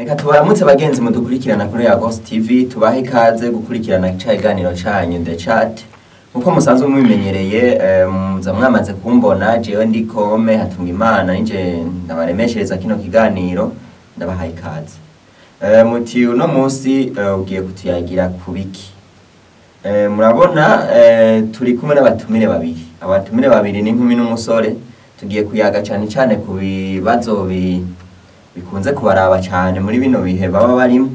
Reka tubaramutse bagenzi mudukurikirana kuri Yagos TV, tubahe ikaze gukurikirana ca iganiro canyu The Chat. Nkuko musanzwe mubimenyereye, muza mwamaze kumbona jewe ndi Kome Hatunga Imana, ninje ndabaremeshereza kino kiganiro, ndabahaye ikaze. Muti uno munsi ugiye kutuyagira ku biki? Murabona turi kumwe n'abatumire babiri. Abatumire babiri ni inkumi n'umusore, tugiye kuyaga cane cane ku bibazo bikunze kubaraba cyane muri bino bihe baba barimo,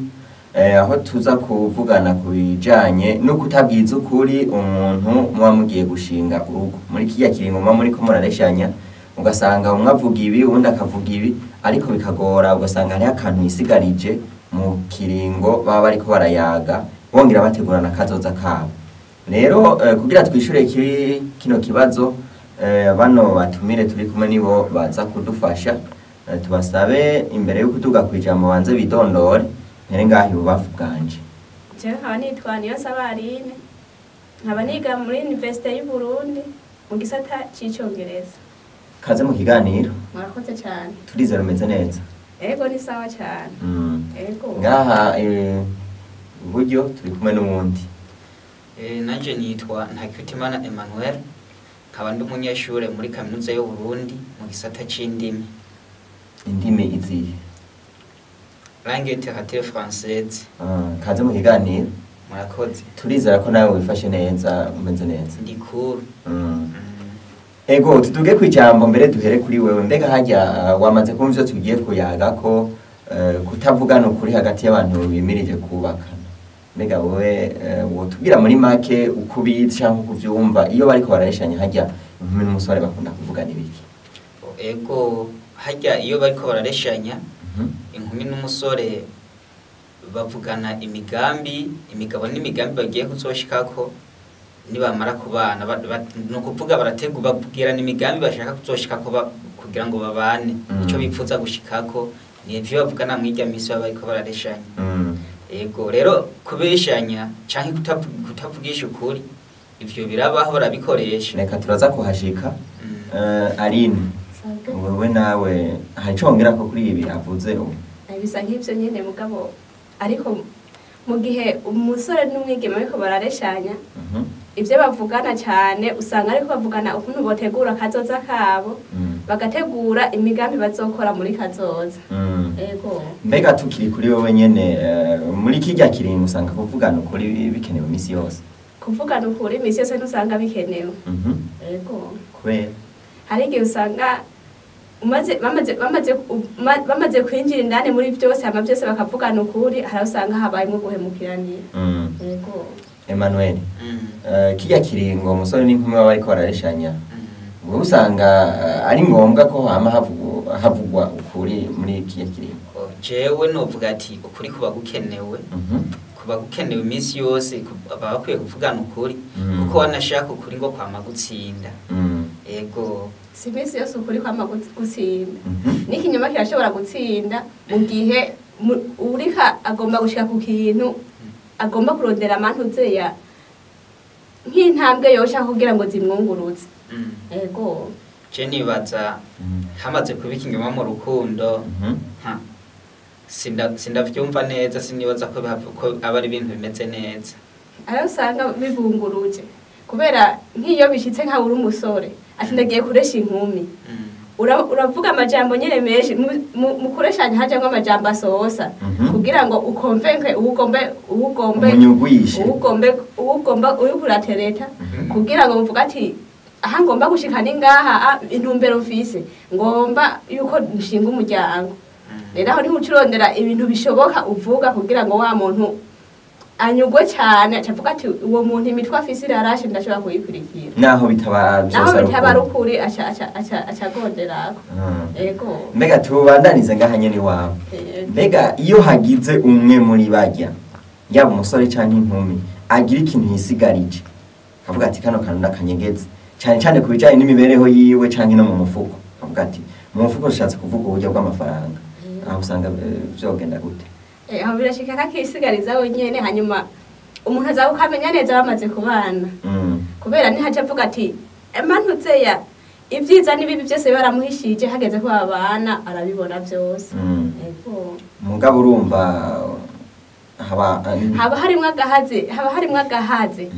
aho tuza kuvugana ku bijanye no kutabwiza ukuri umuntu muba mugiye gushinga urugo. Muri kirya kiringo muba muriko murareshanya, ugasanga umwe avuga ibi uwundi akavuga ibi, ariko bikagora, ugasanga hariho akantu yisigarije mu kiringo baba bariko barayaga bongera bategurana akazoza kabo. Rero kugira twishure kino kibazo, bano batumire turi kumwe nibo baza kudufasha. Tubasabe imbere yo kuduga kwijambo banze bidondore, mpere ngaho ibubafu bwanje. Jewe nkaba nitwa Niyonsaba Aline, nkaba niga muri Universite y'u Burundi mu gisata c'icongereza. Kaze mu kiganiro. Murakoze cyane. Turizera umeze neza. Ego ni sawa cyane. Ego. Ngaha iburyo turi kumwe n'uwundi. Nanje nitwa Ntakirutimana Emmanuel, nkaba ndi umunyeshure muri kaminuza y'u Burundi mu gisata c'indimi. Indimi izihe? Langue littérature française. Kaze mu kiganiro. Murakoze. Turizera ko nawe wifashe neza, umeze neza. Ndi cool. Ego, tuduge kwijambo mbere duhere kuri wewe. Mbega harya wamaze kumva ivyo tugiye kuyaga ko kutavugana ukuri hagati y'abantu bimirije kubakana. Mbega wowe wotubwira muri make uko ubizi canke uko uvyumva iyo bariko barareshanya harya inkumi n'umusore bakunda kuvugana ibiki? Ego, harya iyo bariko barareshanya inkumi n'umusore bavugana imigambi, imigabo n'imigambi bagiye kuzoshikako nibamara kubana. Ni ukuvuga barategura, babwirana imigambi bashaka kuzoshikako kugira ngo babane. Ico bipfuza gushikako ni ivyo bavugana mw'irya misi baba bariko barareshanya. Ego, rero kubeshanya canke kutavugisha ukuri ivyo birabaho, barabikoresha. Reka turaza kuhashika. Aline, wewe nawe hari ico wongera ko kuri ibi avuze ubu? Bisa nk'ivyo nyene mugabo, ariko mu gihe umusore n'umwigeme bariko barareshanya, ivyo bavugana cyane usanga ariko bavugana ukuntu botegura kazoza kabo, bagategura imigambi bazokora muri kazoza. Ego. Mbega tukiri kuri wewe nyene, muri kirya kiringo usanga kuvugana ukuri bikenewe imisi yose? Kuvugana ukuri imisi yose ntusanga bikenewe. Ego. Kubera hari igihe usanga bamaze kwinjira indani muri byose, hama byose bakavugana ukuri, hari usanga habayemwo guhemukiranira. Ego. Emmanuel, kirya kiringo umusore n'inkumi baba bariko barareshanya, wowe usanga ari ngombwa ko hama havugwa ukuri muri kirya kiringo? Jewe novuga ati ukuri kuba gukenewe, kuba gukenewe iminsi yose, baba bakwiye kuvugana ukuri, kuko wanashaka ukuri ngo kwama gutsinda. Ego. Si iminsi yose ukuri kwama gutsinda. N'ikinyoma kirashobora gutsinda mu gihe urika agomba gushika ku kintu, agomba kurondera amantuzeya nk'intambwe yosha kugira ngo zimwunguruze. Ego. Je nibaza hamaze kuba ikinyoma mu rukundo, sindavyumva neza, sinibaza ko aba ari ibintu bimeze neza. Aho usanga bibunguruje kubera nk'iyo bishitse nka uri umusore ati ndagiye kuresha inkumi, uravuga amajambo nyene menshi mu kureshanya hajamwo amajambo asosa kugira ngo ukonvenke uwugombe uwugomba uriko uratereta, kugira ngo mvuga ati aha ngomba gushika ni ngaha, intumbero mfise ngomba yuko nshinga umuryango. Rero aho niho ucurondera ibintu bishoboka uvuga kugira ngo wa muntu anyugwe cyane acavuga ati uwo muntu imitwe afise irarashe ndashobora kuyikurikira. Naho bitaba naho bitaba ari ukuri acagonderako. Ego. Mbega tubandanize ngaha nyene iwawe. Mbega iyo hagize umwe muri barya, yaba umusore canke inkumi, agira ikintu yisigarije akavuga ati kano kantu ndakanyegeze, cyane cyane ku bijanye n'imibereho yiwe canke no mu mufuko, akavuga ati mu mufuko ushatse kuvuga uburyo bw'amafaranga, aho usanga vyogenda gute? Aho birashika kakisigariza wenyene, hanyuma umuntu aza kukamenya neza bamaze kubana. Kubera ntihaca avuga ati emantutseya ibyiza n'ibibi byose baramuhishije, hageze ko babana arabibona byose. Ego. Mugabo urumva haba Haba harimwo agahaze, haba harimwo agahaze.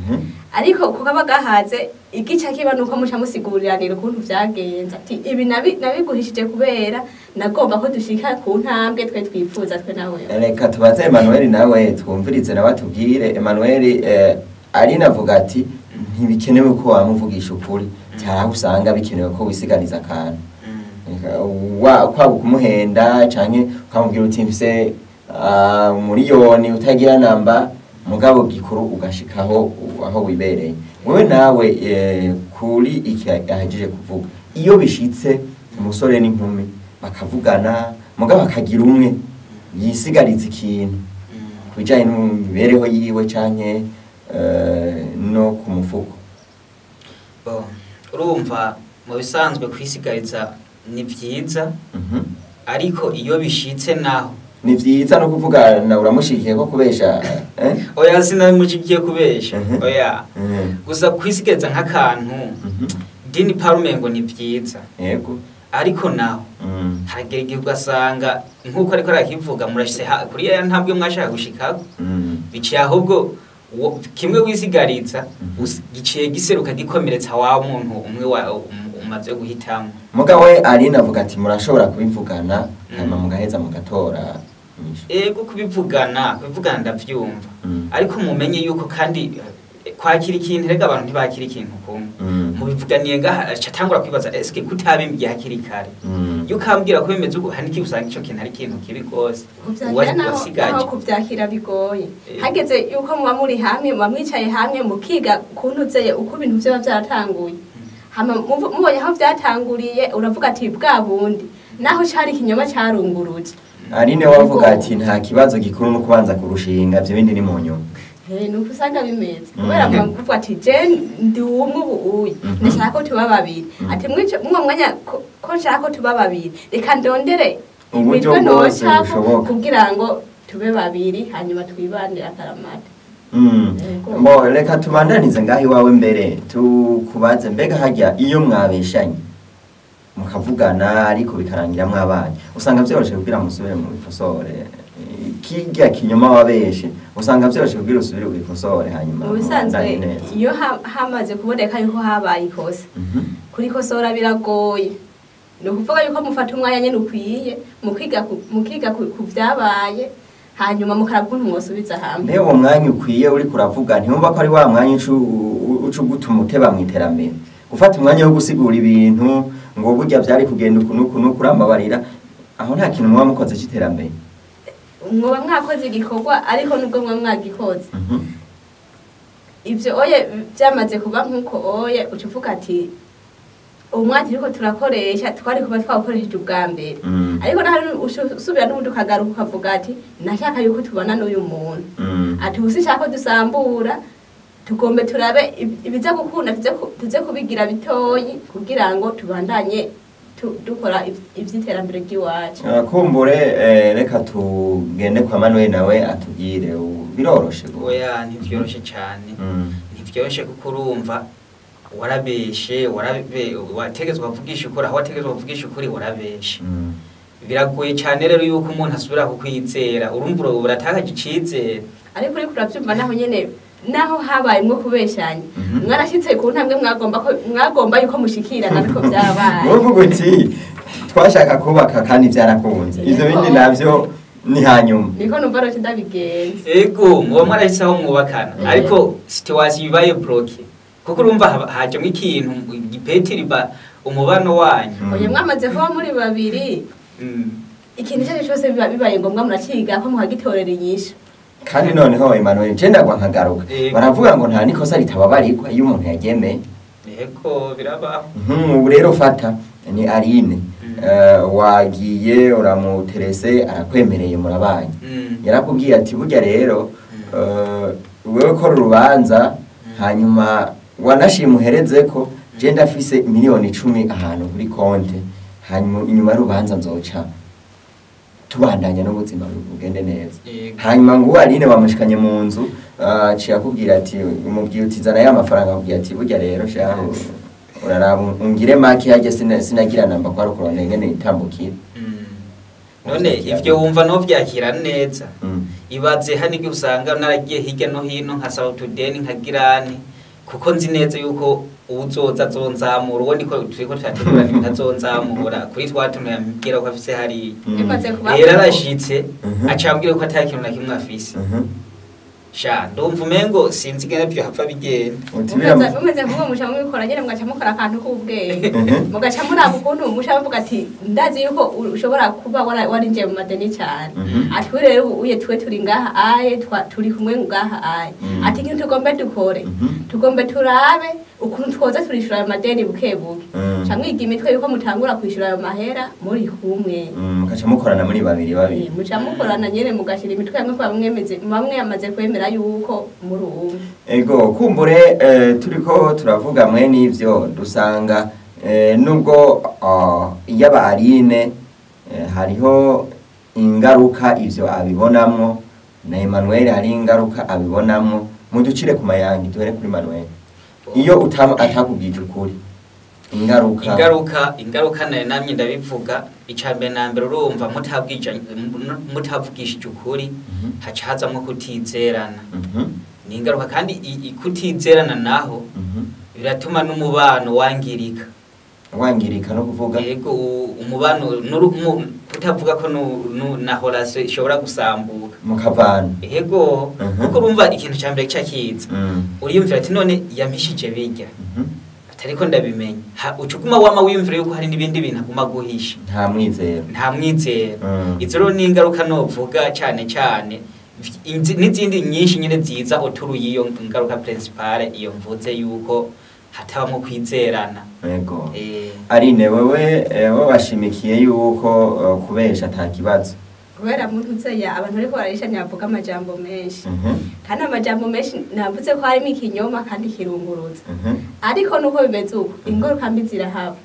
Ariko kuko aba gahaze, igica kiba nuko muca musiguriranira ukuntu vyagenze, ati ibi nabiguhishije kubera nagomba ko dushika ku ntambwe twe twifuza twe nawe. Reka tubaze Emmanuel nawe twumvirize nawe atubwire. Emmanuel, Aline avuga ati ntibikenewe ko wamuvugisha ukuri, cyangwa usanga bikenewe ko wisigariza akantu. Kwaba kumuhenda canke ukamubwira uti mfise miliyoni utagira namba, mugabo gikuru ugashikaho aho wibereye wewe nawe. Kuri iki ahejeje kuvuga, iyo bishitse umusore n'inkumi bakavugana, mugabo akagira umwe yisigariza ikintu ku bijanye n'imibereho yiwe canke no ku mufuko. Bon, urumva mu bisanzwe kwisigariza ni byiza, ariko iyo bishitse naho Ni vyiza no kuvuga na uramushikiye ko kubesha, eh? Oya, sinamushikiye kubesha. Oya. Gusa kwisigariza nk'akantu dini parumengo ni byiza, ariko naho haragera igihe ugasanga nk'uko ariko arakivuga, murashitse kuri ya ntambwe mwashaka gushikako, biciye ahubwo kimwe wisigariza giciye giseruka gikomeretsa wa muntu umwe umaze guhitamo. Mugabo we Aline avuga ati murashobora kubivugana, hanyuma mugaheza mugatora inyishu. Ego, kubivugana ndavyumva, ariko mumenye yuko kandi kwakira ikintu, rega abantu ntibakira ikintu kumwe. Mubivuganiye ngaha, aca atangura kwibaza: eske kutabimbwiye hakiri kare? Iyo ukambwira ko bimeze uko, hari n'igihe usanga ico kintu ari ikintu kibi rwose. Kuvyakira naho Wasigaje. naho kuvyakira bigoye. Hageze yuko muba muri hamwe, muba mwicaye hamwe, mukiga kuntu zeye uko ibintu vyoba vyaratanguye, hama mubonye aho vyatanguriye, uravuga ati bwa bundi naho cari ikinyoma carunguruje. Aline wavuga ati nta kibazo, gikuru no kubanza kurushinga, ivyo bindi ni mu nyuma. Nuko usanga bimeze kubera muvuga ati je ndi umwe ubu uyu, ndashaka ko tuba babiri. Ati mw'uwo mwanya ko nshaka ko tuba babiri, reka ndondere uburyo imitwe bwose nocako bushoboka kugira ngo tube babiri, hanyuma twibanire akaramata. Yego. Bo, reka tubandanize ngaho iwawe mbere tukubaze: mbega harya iyo mwabeshanye mukavugana ariko bikarangira mwabanye, usanga vyoroshe kugira musubire mu bikosore? Kirya kinyoma wabeshe usanga vyoroshe kugira usubire ubikosore hanyuma Mu bisanzwe mubandanye neza? iyo hamaze kuboneka yuko habaye ikosa, kurikosora biragoye. Ni ukuvuga yuko mufata umwanya nyene ukwiye mukiga ku vyabaye, hanyuma mukaraba ukuntu mwosubiza hamwe. Mbe uwo mwanya ukwiye uriko uravuga, ntiwumva ko ari wa mwanya uca ugutuma uteba mu iterambere? Gufata umwanya wo gusigura ibintu ngo burya vyari kugenda uku n'uku n'uku, urambabarira, aho nta kintu muba mukoze c'iterambere? Mwoba mwakoze igikorwa, ariko nubwo muba mwagikoze, ivyo oye vyamaze kuba nk'uko oye uca uvuga ati umwanya turiko turakoresha twari kuba twawukoresheje ubwa mbere. Ariko naho usubira n'ubundi ukagaruka ukavuga ati nashaka yuko tubana n'uyu muntu, ati ubu sinshaka ko dusambura, tugombe turabe ibiza gukunda, tuze kubigira bitoyi kugira ngo tubandanye dukora ivy'iterambere ry'iwacu. Kumbure reka tugende kwa Manuel nawe atubwire, biroroshe Oya, ntivyoroshe cane. Ntivyoroshe kuko urumva warabeshe, wategetswe kuvugisha ukuri, aho wategetswe kuvugisha ukuri warabeshe. Biragoye cane rero yuko umuntu asubira kukwizera, urumva uratakaje icizere. Ariko uriko uravyumva, naho nyene naho habayemwo kubeshanya, mwarashitse ku ntambwe mwagomba ko mwagomba yuko mushikirana, ariko vyabaye. Uvuga uti twashaka kubaka kandi vyarakunze, ivyo bindi navyo ni hanyuma. Niko numva rero ndabigenza. Ego, muba mwarahise aho mwubakana, ariko situation ibaye bloquée kuko urumva hajemwo ikintu gipetiriba umubano wanyu. Oya, mwamaze kuba muri babiri, ikintu icyo ari cyo cyose biba bibaye ngombwa muraciga ko mukagitorera inyishu. Kandi noneho Emmanuel, je ndagwa nkagaruka, baravuga ngo nta nikosa ritababarirwa iyo umuntu yagemeye. Ego, birabaho. Ubu rero fata ni Aline. Wagiye uramuterese, arakwemereye, murabanye. Yarakubwiye ati burya rero wewe kora urubanza, hanyuma wanashima uhereze ko je ndafise miliyoni 10 ahantu kuri konte, hanyuma inyuma y'urubanza nzoca tubandanya n'ubuzima bugende neza. Hanyuma ngo Aline bamushikanye mu nzu, aciye akubwira ati, umubwiye uti zana ya mafaranga, akubwira ati burya rero shahu uraraba ungire make, hajya sinagira namba kwa rukurana ingene itambukira. None ivyo wumva no vyakira neza. Ibaze hano igihe usanga naragiye hirya no hino nkasaba utudeni nkagirane, kuko nzi neza yuko uwuzoza azonzamura, uwo ndiko turiko turategura ibintu azonzamura kuri twa tuntu yambwira ko afise hariya. Bimaze kuba Rero arashitse acambwira ko ata kintu na kimwe afise. Sha ndumva umengo sinzi ingene vyohava bigenda. Uti Mumeze nk'uwo muca mubikora nyene, mugaca mukora akantu k'ubwenge, mugaca muraba ukuntu muca muvuga ati ndazi yuko ushobora kuba warinjiye mu madeni cyane, ati we rero uye twe turi ngaha aye turi kumwe ngaha aye, ati ikintu tugombe dukore, tugombe turabe ukuntu twoza turishura ayo madeni buke buke, ca mwiga imitwe yuko mutangura kwishura ayo mahera muri kumwe. Mukaca mukorana muri babiri babiri. Muca mukorana nyene, mugashira imitwe hamwe, kuba mwemeze bamwe yamaze kwemera yuko muri umwe. Ego, kumbure turiko turavuga mwe n'ivyo dusanga nubwo yaba Aline hariho ingaruka ivyo abibonamwo, na Emmanuel hari ingaruka abibonamwo. Muducire ku mayangi, duhere kuri Emmanuel. Iyo atakubwije ukuri, ingaruka. Ingaruka nayo namye ndabivuga, icambere na mbere urumva mutavugishije ukuri, haca hazamwo kutizerana. Ni ingaruka kandi kutizerana naho biratuma n'umubano wangirika. Wangirika no kuvuga? Yego, umubano kutavuga ko na relation ishobora gusambuka. Mukavana. Yego, kuko urumva ikintu ca mbere cakiza. Uriyumvira ati none yampishije bijya. Atariko ndabimenya. Ucuguma wama wiyumvira yuko hari n'ibindi bintu aguma guhisha. Nta mwizero. Nta mwizero. Izo rero ni ingaruka novuga cyane cyane. N'izindi nyinshi nyine ziza oturu y'iyo ngaruka principale iyo mvuze yuko hatabamwo kwizerana. Yego. Aline, wewe washimikiye yuko kubesha ata kibazo. Kubera muntu nzeya abantu ariko bararishanya bavuga amajambo menshi. Kandi amajambo menshi navuze ko harimo ikinyoma kandi kirungurutse. Ariko nuko bimeze uko ingaruka mbi zirahaba.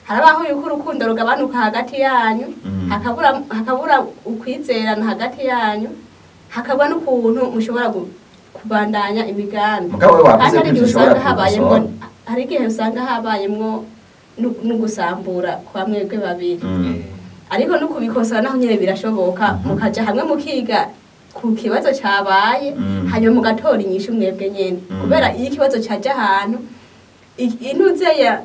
Harabaho yuko urukundo rugabanuka hagati yanyu, hakabura ukwizerana hagati yanyu, hakaba n'ukuntu mushobora kubandanya imigambi. Mugabo we wavuze ko ivyo ushobora kubikosora. Hari igihe usanga habayemwo n'ugusambura kwa mwebwe babiri. Ariko no kubikosora naho nyene birashoboka, mukaja hamwe mukiga ku kibazo cabaye, hanyuma mugatora inyishu mwebwe nyene. Kubera iyo ikibazo caje ahantu, intuzeya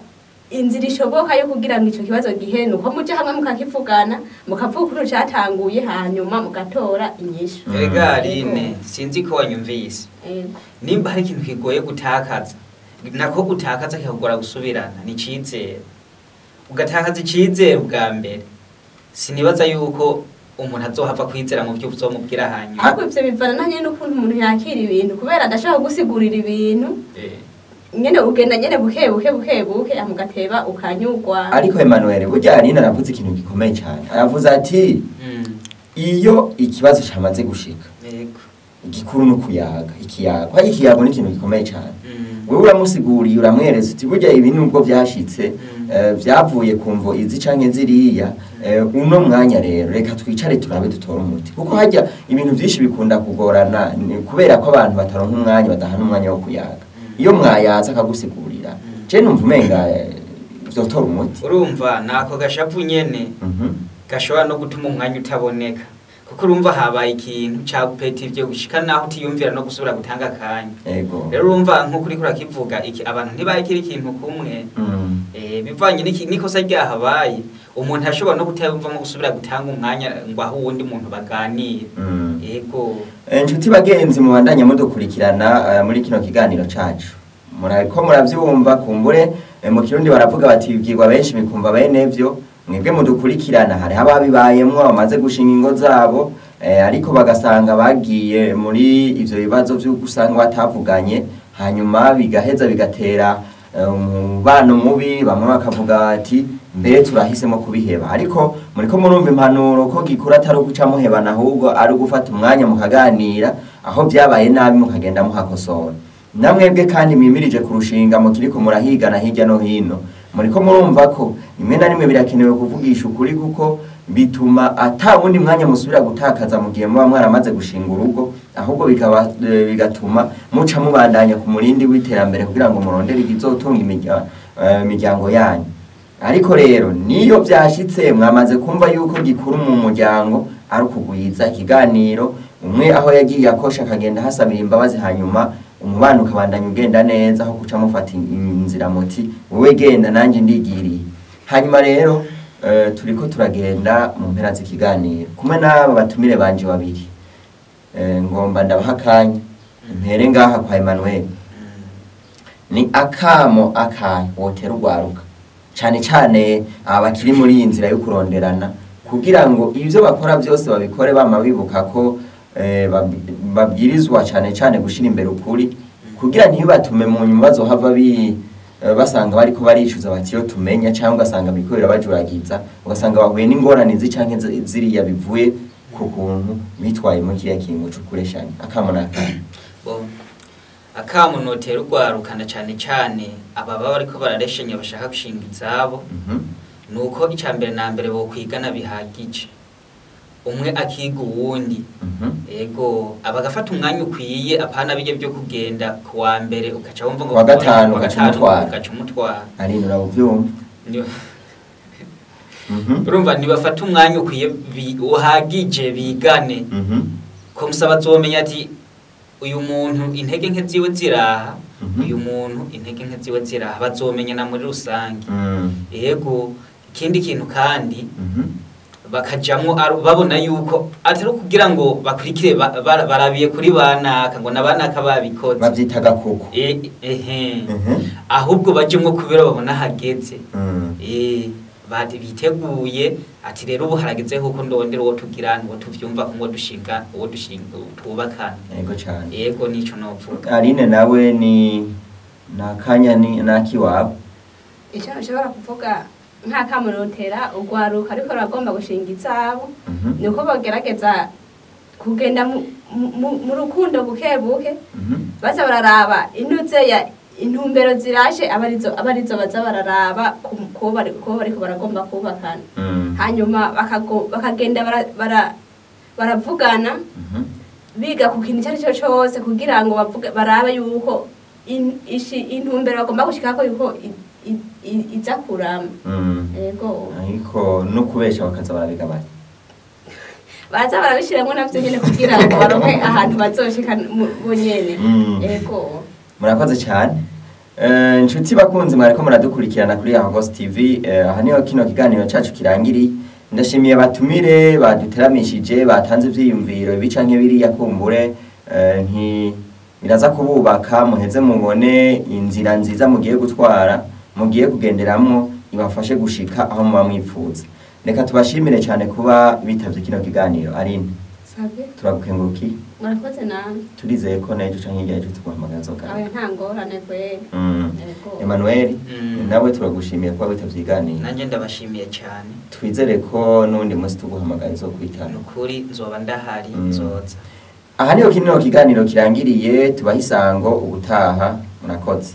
inzira ishoboka yo kugira ngo ico kibazo gihere nuko muje hamwe mukakivugana, mukavuga ukuntu catanguye, hanyuma mugatora inyishu. Erega Aline, sinzi ko wanyumvise. Nimba hari ikintu kigoye gutakaza, nako gutakaza kikagora gusubirana, ni icizere. Ugatakaza icizere bwa mbere, sinibaza yuko umuntu azohava kwizera mu byo uzomubwira hanyuma. Ariko ivyo bivana na nyene n'ukuntu umuntu yakira ibintu, kubera adashaka gusigurira ibintu. Nyene ugenda nyene buke buke buke buke amugateba ukanyugwa. Ariko Emmanuel, burya Aline aravuze ikintu gikomeye cyane. Aravuze ati iyo ikibazo cyamaze gushika, yego, igikuru no kuyaga, ikiyago. Hari ikiyago ni ikintu gikomeye cyane. Wewe uramusiguriye, uramwereza uti burya ibi nubwo byashitse, byavuye kumvo izi canke ziriya, uno mwanya rero reka twicare turabe dutore umuti. Kuko hajya ibintu byinshi bikunda kugorana kubera ko abantu bataronka umwanya, badahana umwanya wo kuyaga. Iyo mwayaza akagusigurira, je numva umenga vyotora umuti. Urumva nako gashavu nyene gashobora no gutuma umwanya utaboneka, kuko urumva habaye ikintu cagupeta ivyo gushika naho utiyumvira no gusubira gutanga akanya. Rero urumva nkuko uriko urakivuga iki, abantu ntibakira ikintu kumwe. Bivanye n'ikosa ryahabaye, umuntu ashobora no kutayumvamo gusubira gutanga umwanya ngo aho uwundi muntu baganire. Yego. Inshuti bagenzi mubandanya mudukurikirana muri kino kiganiro cacu, murariko muravyumva kumbure mu Kirundi baravuga bati ibyigwa benshi bikumva bene vyo. Mwebwe mudukurikirana hari ababibayemwo bamaze gushinga ingo zabo, ariko bagasanga bagiye muri ivyo bibazo vyo gusanga batavuganye, hanyuma bigaheza bigatera umubano mubi, bamwe bakavuga ati mbere turahisemo kubiheba. Ariko muriko murumva impanuro ko gikura atari uguca muhebana, ahubwo ari ugufata umwanya mukaganira, aho byabaye nabi mukagenda muhakosora. Namwebwe kandi mwimirije kurushinga mukiriko murahigana hirya no hino, muriko murumva ko rimwe na rimwe birakenewe kuvugisha ukuri, kuko bituma ata wundi mwanya musubira gutakaza mu gihe muba mwaramaze gushinga urugo, ahubwo bigatuma muca mubandanya ku murindi w'iterambere kugira ngo murondere ikizotunga imiryango yanyu. Ariko rero niyo byashitse mwamaze kumva yuko gikuru mu muryango ari ukugwiza ikiganiro, umwe aho yagiye akosha akagenda hasabira imbabazi, hanyuma umubano ukabandanya ugenda neza, aho kuca mufata inzira muti wowe genda nanjye ndigiriye. Hanyuma rero turiko turagenda mu mpera z'ikiganiro kumwe n'aba batumire banje babiri. Ngomba ndabaha akanya mpere ngaha kwa Emmanuel. Ni akamo akahe wotera urwaruka cane cane abakiri muri iyi nzira yo kuronderana, kugira ngo ivyo bakora byose babikore bama bibuka ko babwirizwa cane cane gushira imbere ukuri, kugira ntibatume mu nyuma bazohava basanga bariko baricuza bati iyo tumenya, cyangwa ugasanga biriko birabajuragiza, ugasanga bahuye n'ingorane izi canke ziriya bivuye ku kuntu bitwaye muri kiriya kintu c'ukureshanya. Akamo n'akahe? Bo, akamo notera urwarukana cane cane ababa bariko barareshanya bashaka gushinga izabo, nuko ica mbere na mbere bokwigana bihagije, umwe akiga uwundi. Ego, abagafata umwanya ukwiye, apana bijye byo kugenda ku wa mbere ugaca wumva ngo Kuwa gatanu kuwa ugaca gatanu umutwara. ugaca umutwara. Aline, urabyumva? Urumva ntibafata umwanya ukwiye uhagije bigane, ko musaba azomenya ati uyu muntu intege nke ziwe ziraha, uyu muntu intege nke ziwe ziraha, bazomenyana muri rusange. Ego, ikindi kintu kandi bakajamwo babona yuko atari kugira ngo bakurikire barabiye kuri banaka ngo nabanaka babikoze, bavyita gakoko. Ehe. Ahubwo bajemwo kubera babona hageze. Bati biteguye ati rero ubu harageze kuko ndondera uwo tugirana, uwo tuvyumva ko ngo dushinga, uwo dushinga twubakana. Yego cane. Yego, nico novuga. Aline nawe ni nakanya ni nakiwabo. Icyo nshobora kuvuga nk'akamurotera urwaruka ariko ruragomba gushinga izabo, ni uko bagerageza kugenda mu rukundo buke buke, baza bararaba inuze ya intumbero ziraje, abarizo baza bararaba kubo bariko baragomba kubakana. Hanyuma bakagenda baravugana, biga ku kintu icyo ari cyo cyose, kugira ngo bavuge barabe yuko intumbero bagomba gushikako yuko iza kurama. Yego. Ariko no kubesha bakaza barabigabanya. Baza barabishiramwo navyo nyene kugira ngo baronke ahantu bazoshika bonyene. Yego. Murakoze cyane. Inshuti bakunzi mwariko muradukurikirana kuri Yahogos TV, aha niho kino kiganiro cacu kirangiriye. Ndashimiye abatumire baduteramishije, batanze ivyiyumviro ibi canke biriya, kumbure nti biraza kububaka, muheze mubone inzira nziza mugiye gutwara, mugiye kugenderamwo, ibafashe gushika aho muba mwifuza. Reka tubashimire cyane kuba bitavye kino kiganiro. Aline, Sabye. turagukengurukiye. Murakoze namwe. Turizeye ko n'ejo canke hirya y'ejo tuguhamagara nzogaruka. Awe nta ngorane kweri. Yego. Emmanuel, nawe turagushimiye kuba witavye iganiro. Nanjye ndabashimiye cyane. Twizere ko n'undi munsi tuguhamagara uzokwitaba. Nukuri nzoba ndahari, nzoza. Aha niho kino kiganiro kirangiriye, tubaha isango ubutaha. Murakoze.